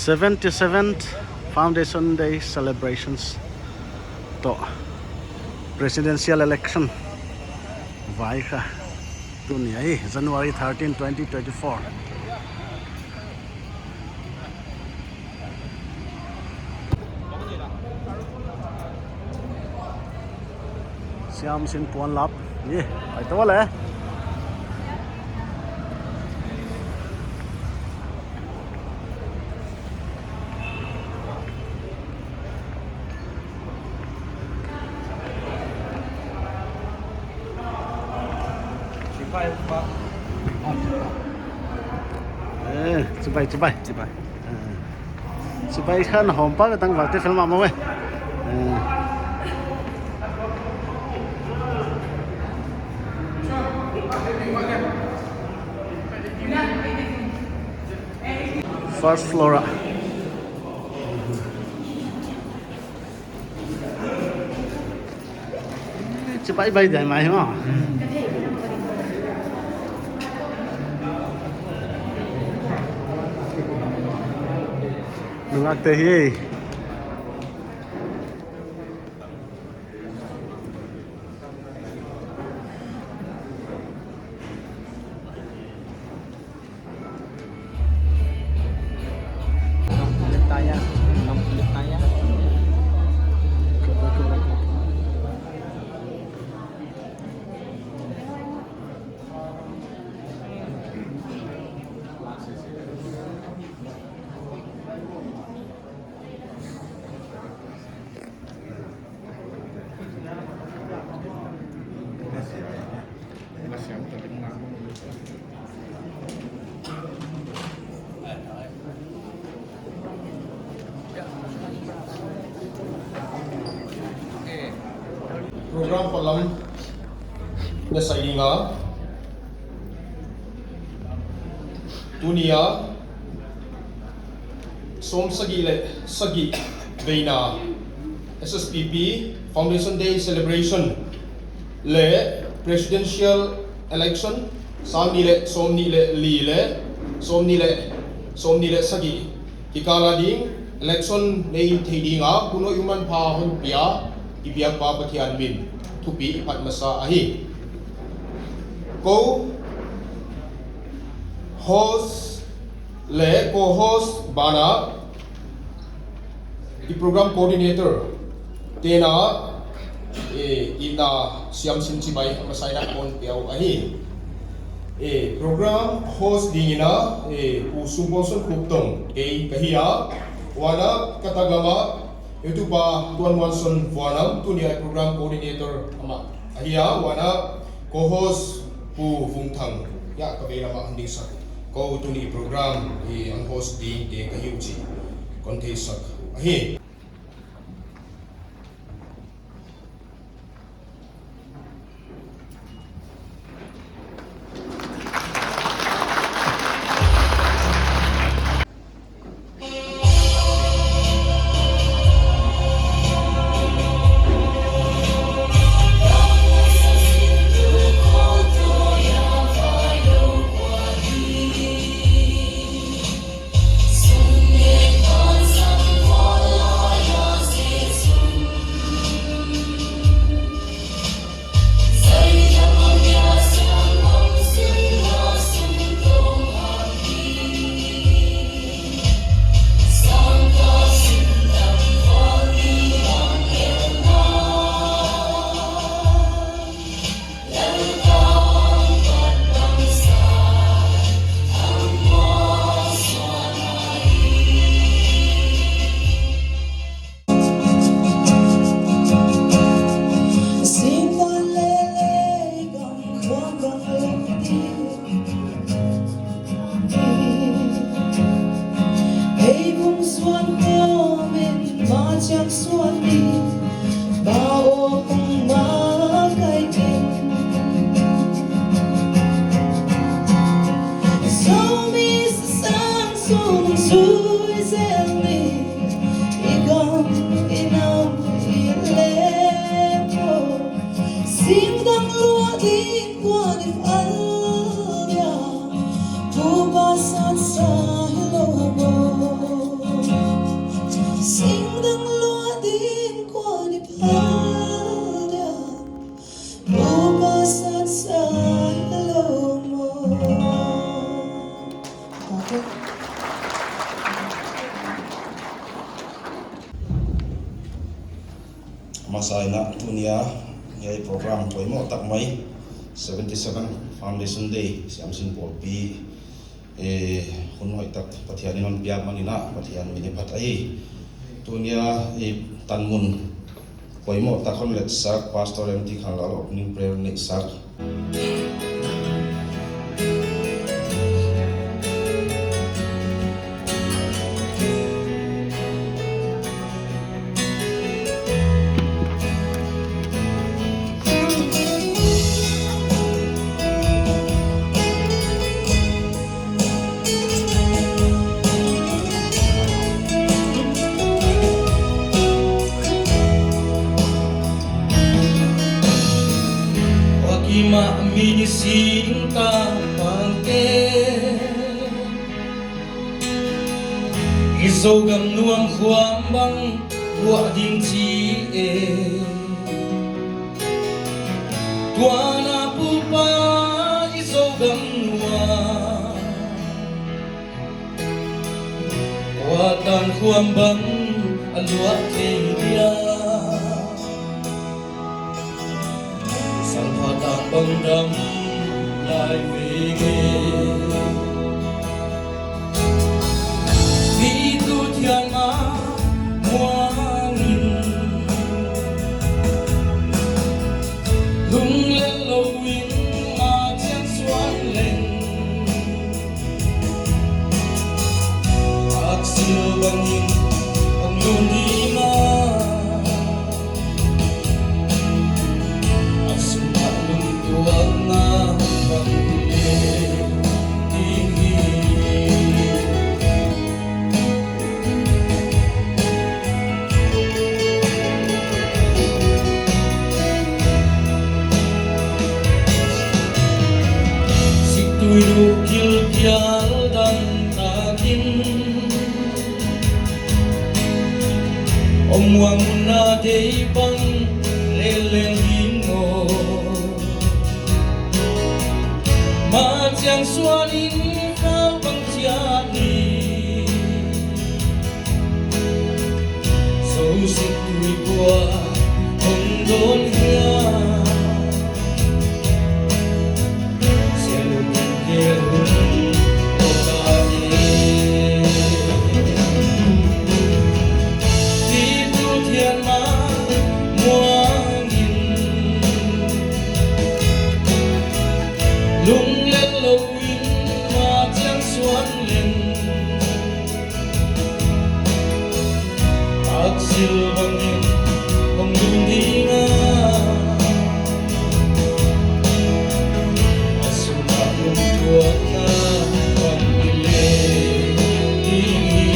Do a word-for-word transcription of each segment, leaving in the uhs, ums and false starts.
Seventy-seventh Foundation Day celebrations toh presidential election vai kha tuni ahi, January thirteen, twenty twenty-four. Siamsin puan lap. Ye, pai ta le. Eh, chibai, chibai. Chibai. Eh. Chibai khan hawm pa ve tang valte film a mo ve. Eh. First floor ah. Chibai bai dai mai mo. Nungak te hi. Program palam na sai ding a. Tuni a sawmsagih leh sagih veina S S P P Foundation Day Celebration leh Presidential Election sangnih leh sawmnih leh li leh sawmnih leh, sawmnih leh sagih kikal a ding election nei thei ding a, hun hoih hun manpha hon pia i biakpa Pathian min thupih i phat masa ahi. Kou host leh co-host banah i program coordinator te'n a, eh, i na siamsin chibai a masa in kon pia uh ahi. Eh, program host dingin a, eh, Pu Sumbolson Khuptong kei ka hi a, huan a ka taklam a, eh, Tupa Tuan Muanson Vuanam, tuni a program coordinator amah ahi a, huan a co-host Pu Vungthang, ya, ka veilam a hon dingsak. Kou tuni program i hon host dingte ka hi uh chih kon theisak ahi. Ei vung suan khawm in, ma chiang suan ni, ba aw kong ma kai in. Zomi sang sung zui zel ni, i gam i nam i lem aw. Singdang lua ding kua ding al dia, pu ba san sa hi lou maw. Masa in a tuni a hiai program poimoh tak mai, seventy seven Foundation Day, Siamsin Pawlpi, eh, hun hoih tak Pathian in hon piak manin a Pathian min i phat ahi. Tuni a, eh, tanmun poimoh tak hon letsak, Pastor M T Khanlal opening prayer neihsak. Huai kimah mi singtang pangte, i Zogam nuam khuam bang buak ding chi e. Tuana pupa i Zogam nuam, tua tan khuam bang a luah thei dia. Salpha tang bang dam lai veng e. Pitu Thianma muangin, lunglet lou in ma chiang suan leng. Aksil bangin hong lum ding a, a sungah lungtuakna bang leh ding hi. Siktui uh gilkial dangtakin om ua mun a deih bang leleng ding maw. Ma chiang suan in kau bang chiat ni. Sou siktui kua hong dawn hia. Sialum in ke hun kota e. Pitu Thianma muangin, lunglet lou in ma chiang suan leng. Aksil bangin hong lum ding a, a sungah lungtuakna bang leh ding hi.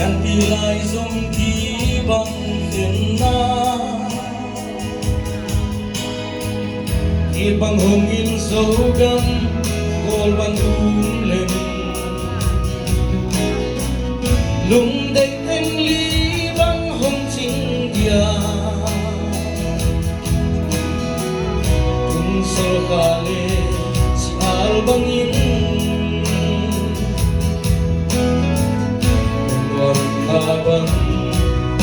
Pianpih lai zong ki bang zen na. Kei bang hong in Zogam gol bang um leng, lungdeih teng li bang hong ching dia. Tung sol kha leh si al bangin, nuam kha bang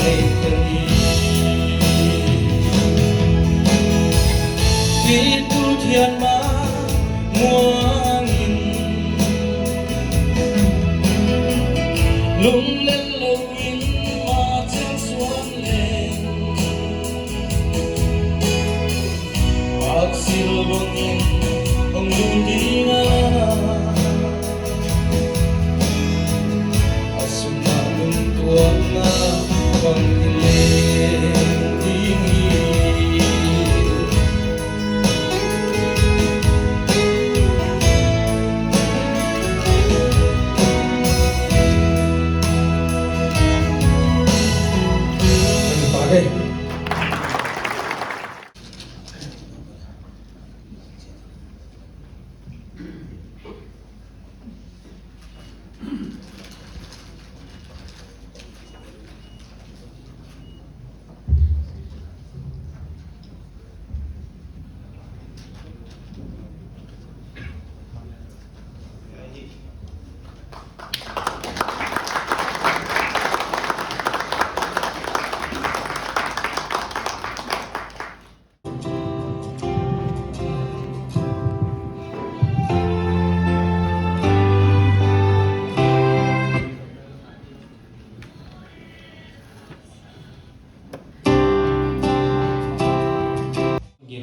leh teng li. Pitu Thianma muangin, lunglet lou in ma chiang suan leng. Aksil bangin hong lum ding a, a sungah lungtuakna bang leh ding hi.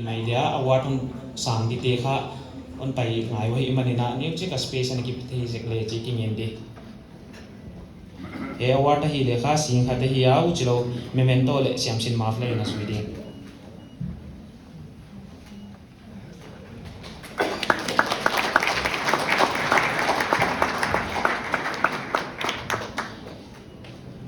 Mai dia award hon sang dingte kha hon pai ngai uhi, manin a neuchik a space ana kipia thei zek leh chih kingen di. Hiai award ahihleh kha sing khat ahi a, huchilou memento leh siamsin muffler in a zui ding.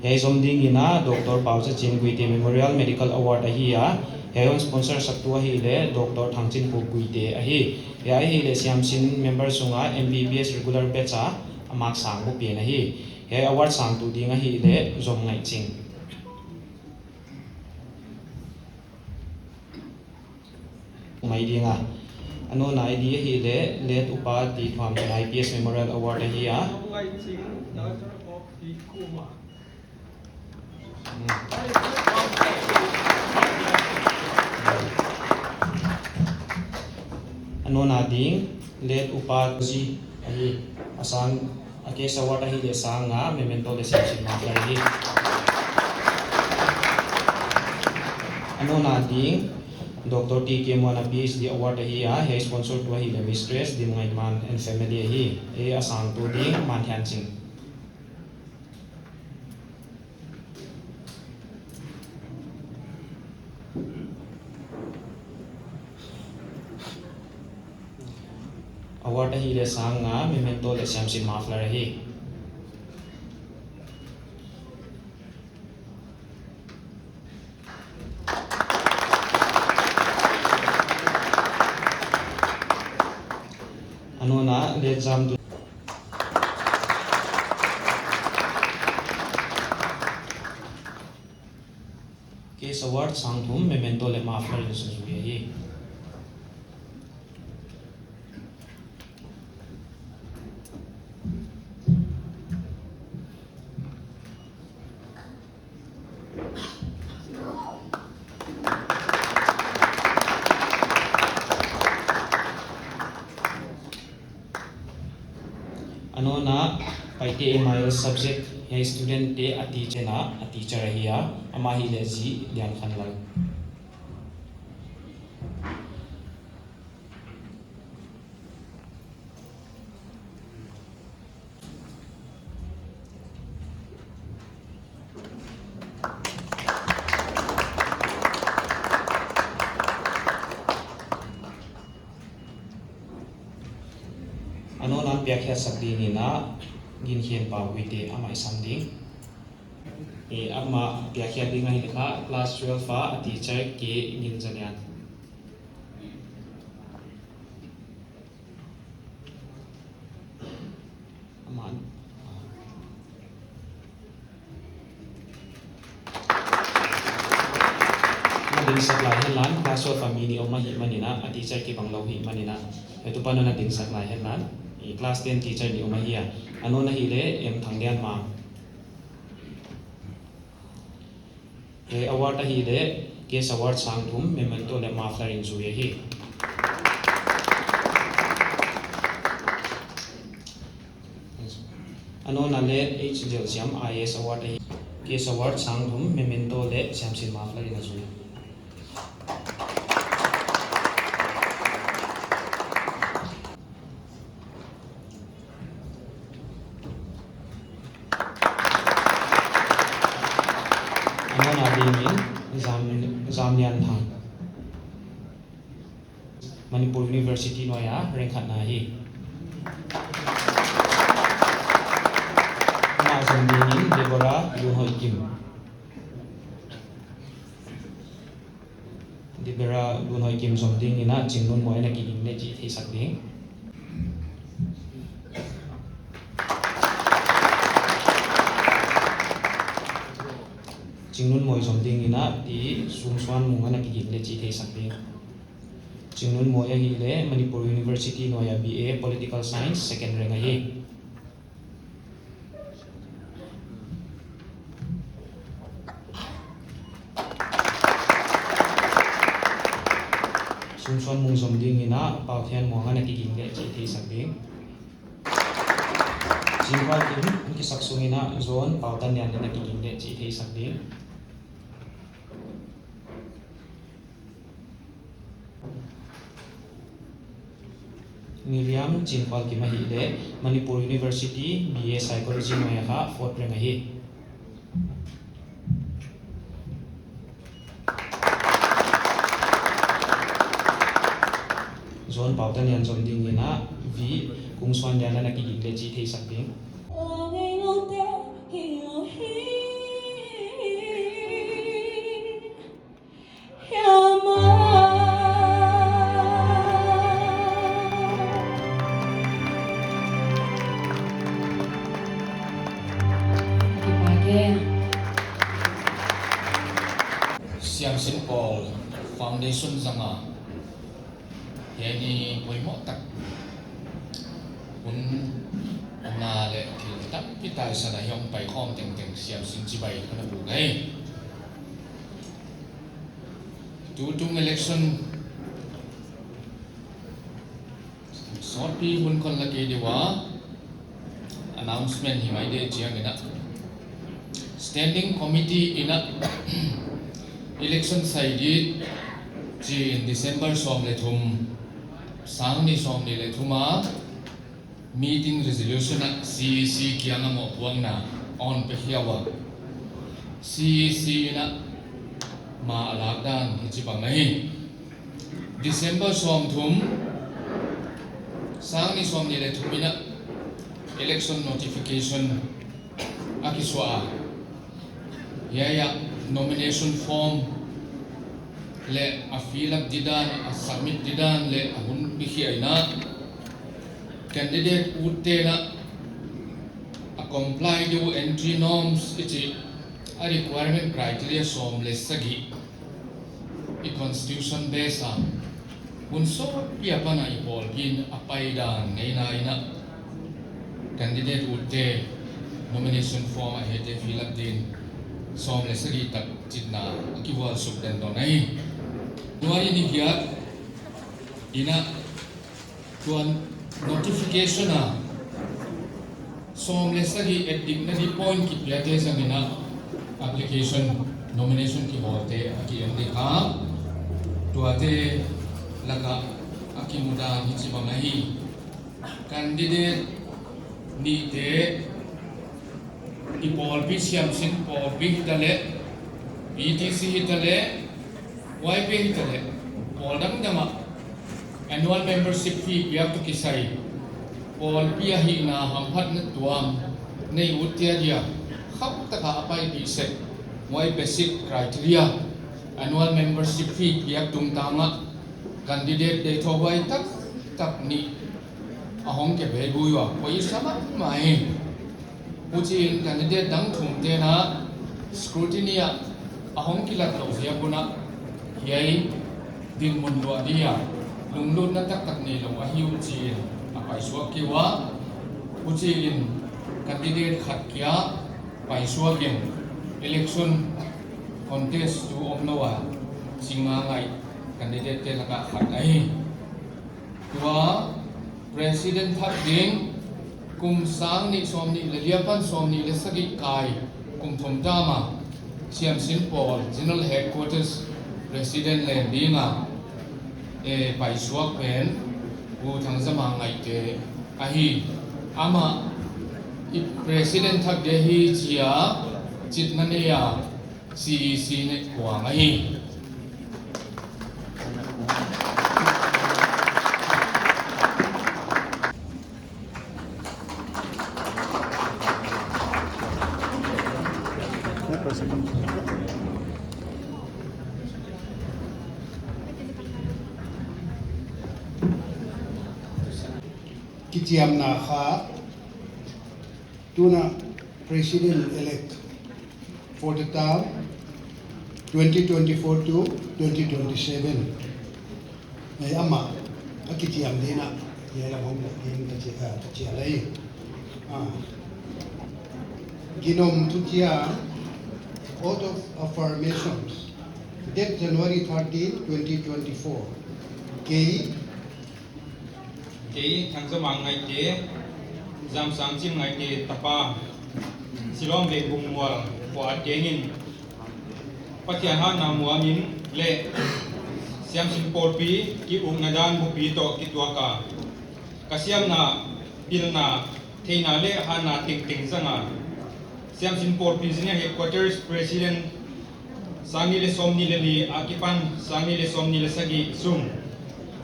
Hiai zom dingin a Doctor Pauchachin Guite Memorial Medical Award ahi a, hiai hon sponsor saktu ahihleh Doctor Thangchinkhup Guite ahi. Hiai ahihleh siamsin member sunga M B B S regular batch a a mark sang mu pen ahi. Hiai award sangtu ding ahihleh Zomngaihching. Mai ding a. A nawna a di ahihleh Late Upa T. Thuamchan I P S Memorial Award ahi a. A nawna ding Late Upa Zi ahi. A sang A case award ahihleh sang nga, memento leh siamsin muffler ahi. A nawna ding Doctor T K Muana P H D award ahi a, hiai sponsortu ahihleh Mistress Dimngaihman and family ahi. Hiai a sangtu ding Manthianching. Award ahihleh sang nga, memento leh siamsin muffler ahi. A nawna Late Zamdun. Case award sang thum, memento leh muffler in a zui ahi. A nawna Paite M I L subject hiai studentte a teacher na, a teacher ahi a, amah ahihleh Zi Liankhanlal. A nawna piakkhiatsak dingin a Ginkhenpau Guite amah i sam ding. E, amah piakkhiat ding ahihleh kha class twelve a a teacher K Ginzalian. Amah, ah. Na dingsak lai henla, class twelve a mi nih om ahihmanin a, a teacher kibang lou ahihmanin a. Hiai tupa na dingsak lai henla, i class ten teacher nih om ahi a. A nawna ahihleh M Thanglianmang. Hiai award ahihleh, case award sang thum, memento leh muffler in zui ahi. A nawna Late H Zelsiam I A S award ahi. Case award sang thum, memento leh siamsin muffler in a zui. A nawna dingin Zam, Zamlianthang. Manipur University nuai a rank khatna ahi. Amah zom dingin Deborah Lunhoihkim. Deborah Lunhoihkim zom dingin a Chingnunmoi ana kiging leh chih theisak ding. Chingnunmoi zom dingin a T. Sumsuanmung ana kiging leh chih theisak ding. Chingnunmoi ahihleh Manipur University nuai a B A Political Science second rank ahi. Sumsuanmung zom dingin a Pauthianmuang ana kiging leh chih theisak ding. Chinpaukim kisak sungin a John Pautanlian ana kiging leh chih theisak ding. Miriam Chinpal Kim ahihleh Manipur University B A Psychology nuai a kha fourth rank ahi. John Pautan in zom ding in a, V Kungsuanlian in a kiging leh chi theisak ding. Siamsin Pawl Foundation zang a, hiai ni poimoh tak hun a na leh thil tampi taisan a hiong paikhawm tengteng siamsin chibai ka na buk ahi. Tutung election sawtpi hun kon la kei di ua, announcement hi mai di chiang in a, Standing Committee in a election sai di chi in December sawm leh thum, sang nih sawmnih leh thum a meeting resolution a C E C kiang a mohpuakna a hon pe khia ua. C E C in a ma a lak dan hichibang ahi. December sawmthum, sang nih sawmnih leh thum in a election notification a kisuah a. Hiai a nomination form leh a fill up didan, a submit didan leh a hun pikhia in a, candidate utte'n a comply di uh entry norms i chih a requirement criteria sawm leh sagih i constitution base a hun sawtpi apan a i pawlpi'n a paidan ngeina in a, candidate utte nomination form a hiaite fill up din sawm leh sagih tak chitna a kivualsuk den dawn ahi. Nuai ni giat in a, tua notification a sawm leh sagih et dikna di point kipiate zang in a, application, nomination kibawlte a ki-en di kha, tuate lak a a kimudan hichibang ahi. Candidate nihte i pawlpi siamsin pawlpi hitaleh, P T C hitaleh, Y P hitaleh, pawl dangdang ah annual membership fee piak toh kisai, pawlpi a hihna hamphatna tuam nei utte adia khauh tak a a paipih sek, huai basic criteria, annual membership fee piak tungtang ah candidate deih thouhuai taktak nih a hong kep hi bui ua, poi sa mahmah hi. Huchiin candidate dang thumte'n a scrutiny ah a hong kilat louh ziak un a, hiai dinmun luah dia lunglutna taktak neilou ahi uh chiin a paisuak kei ua. Huchiin candidate khat kia paisuak in election contest tu omlou a, ching a ngai candidate te laka khat ahi. Tua President thak ding kum sang nih sawmnih leh li apan sawmnih leh sagih kai kum thum term a siamsin pawl General Headquarters President len ding a, eh, paisuak pen Pu Thangzamang Ngaihte ahi. Amah i President thak dia hi chia chitna nei a, C E C neh kuang ahi. Kichiamna kha tuna President-elect for the term twenty twenty-four to twenty twenty-seven. Eh, amah a kichiam ding a, hiai lam hong ding ka chi, ah, ka chial ahi. Ah. Ginom thuchiam, oath of affirmations, date January thirteen, twenty twenty-four. Kei Kei Thangzamang Ngaihte, Zamsangchim Ngaihte tapa, Silom Veh Bungmual khua tengin, Pathian hatna muang in leh Siamsin Pawlpi ki-ukna dan bupi toh kituak a, ka siamna, pilna, theihna leh hatna tengteng zang a, Siamsin Pawlpi General Headquarters President sang nih leh sawmnih leh li akipan sang nih leh sawmnih leh sagih sung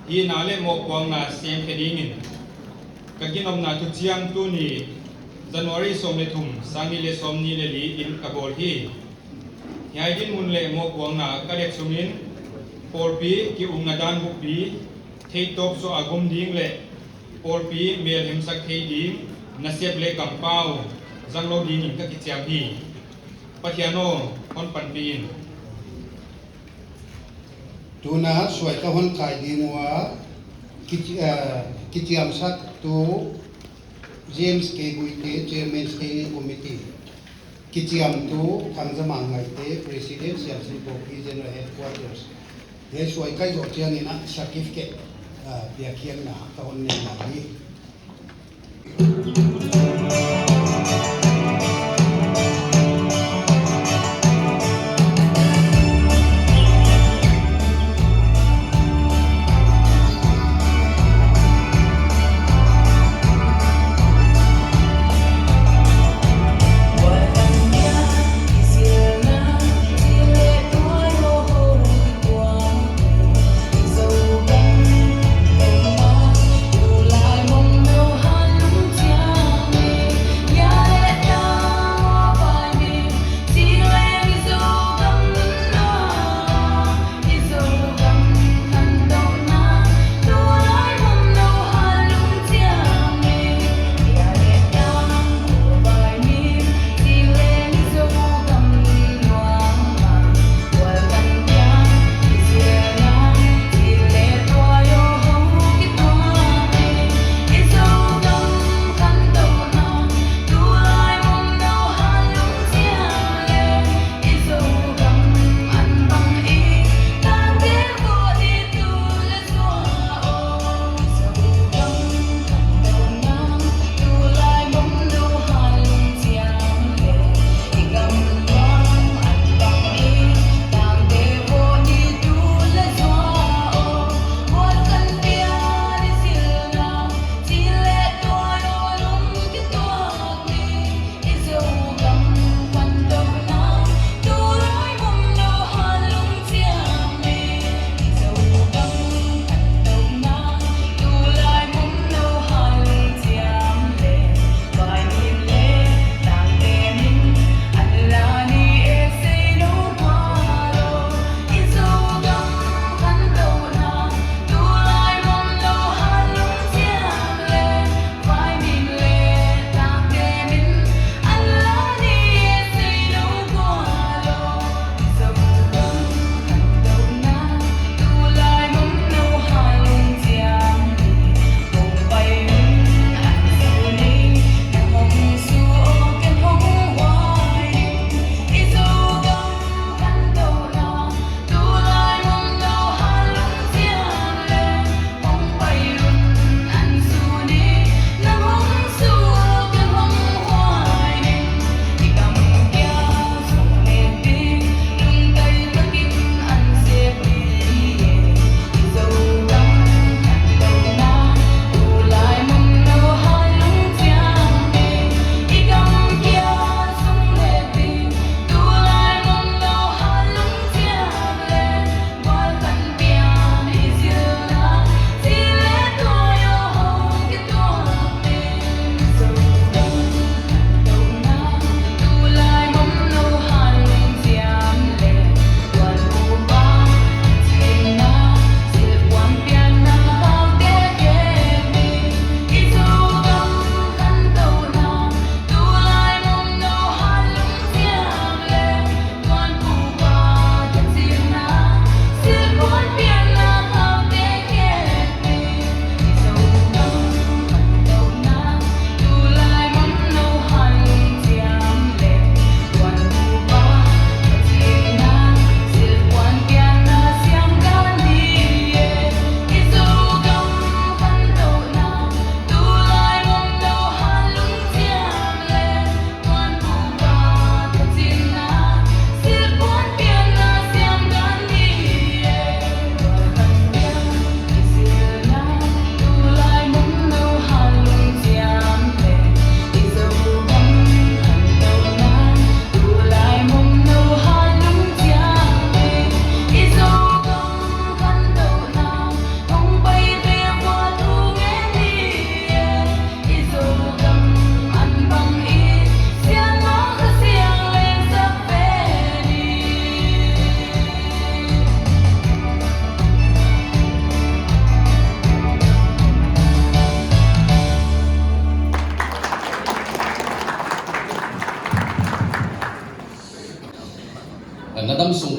hihna leh mohpuakna semkhe dingin ka ginopna thuchiam tuni January sawm leh thum, sang nih leh sawmnih leh li in ka bawl hi. Hiai dinmun leh mohpuakna ka letsong in pawlpi ki-ukna dan bupi theihtawp suah a gum ding leh pawlpi mel hemsak thei ding nasep leh kampau zanglou dingin ka kichiam hi. Pathian aw, hon panpih in. Tuna suai ka hon kai ding ua, kichi-, eh, kichiamsaktu James K Guite, Chairman Standing Committee, kichiamtu Thangzamang Ngaite, President Siamsin Pawlpi General Headquarters. Hiai suai kai zoh chiangin a certificate, ah, piakkhiakna ka hon nei lai hi.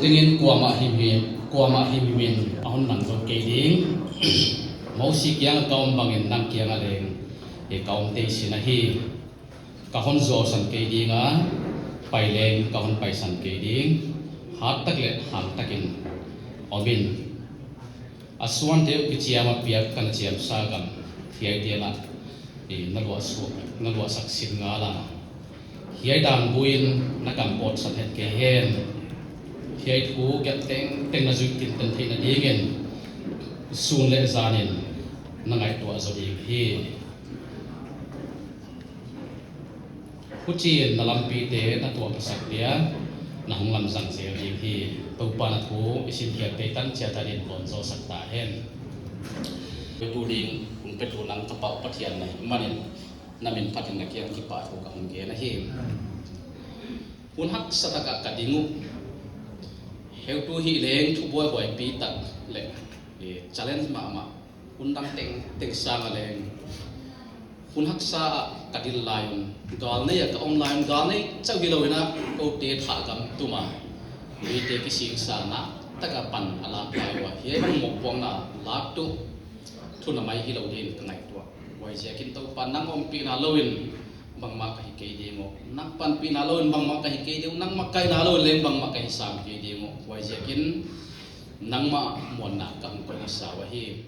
Dingin kuamah himhim, kuamah himhim in a hon nang zou kei ding. Mosi kiang a ka om bangin nang kiang a leng ka om tei sin ahi. Ka hon zuausan kei ding a, pai leng ka hon paisan kei ding. Hat tak leh hang takin om in. A suante uh kichiam a piak ka na chiamsa gam hiaite lah na luahsak sin ngal a, hiai dan buin na kam pawtsan het kei hen. Hiai thu gelh tengteng na zuih tinten theihna dingin sun leh zanin na ngaihtuah zaw ding hi. Huchiin na lampite na tuahphasak dia na hong lamzang zel ding hi. Toupa'n a thu i simkhiakte tan chiat a din kawn zawsak ta hen. Heutu ding hun petu nang ka Pa uh Pathian na hih manin na min phatin na kiang kipahthu ka hon gen ahi. Hun haksa tak ah ka ding uh. Heutu hi leng thu buaihuaipi tak leh challenge mahmah. Hun dang tengteng sang a leng hun haksa ah ka ding lai un, gal nei a ka om lai un, gal nei chauh hilou in a, koute thah gam tum a mite kisingsa nak tak a pan a lak lai ua, hiai bang mohpuakna lak tuh thunamai hilou dingin ka ngaihtuah. Huaiziakin Toupa, nang ompihna lou in bangmah ka hi kei ding uh, nang panpihna lou in bangmah ka hi kei ding uh, nang makaihna lou in leng bangmah ka hi sam kei ding uh. Huaiziakin nangmah muanna ka hon koih masa uhi.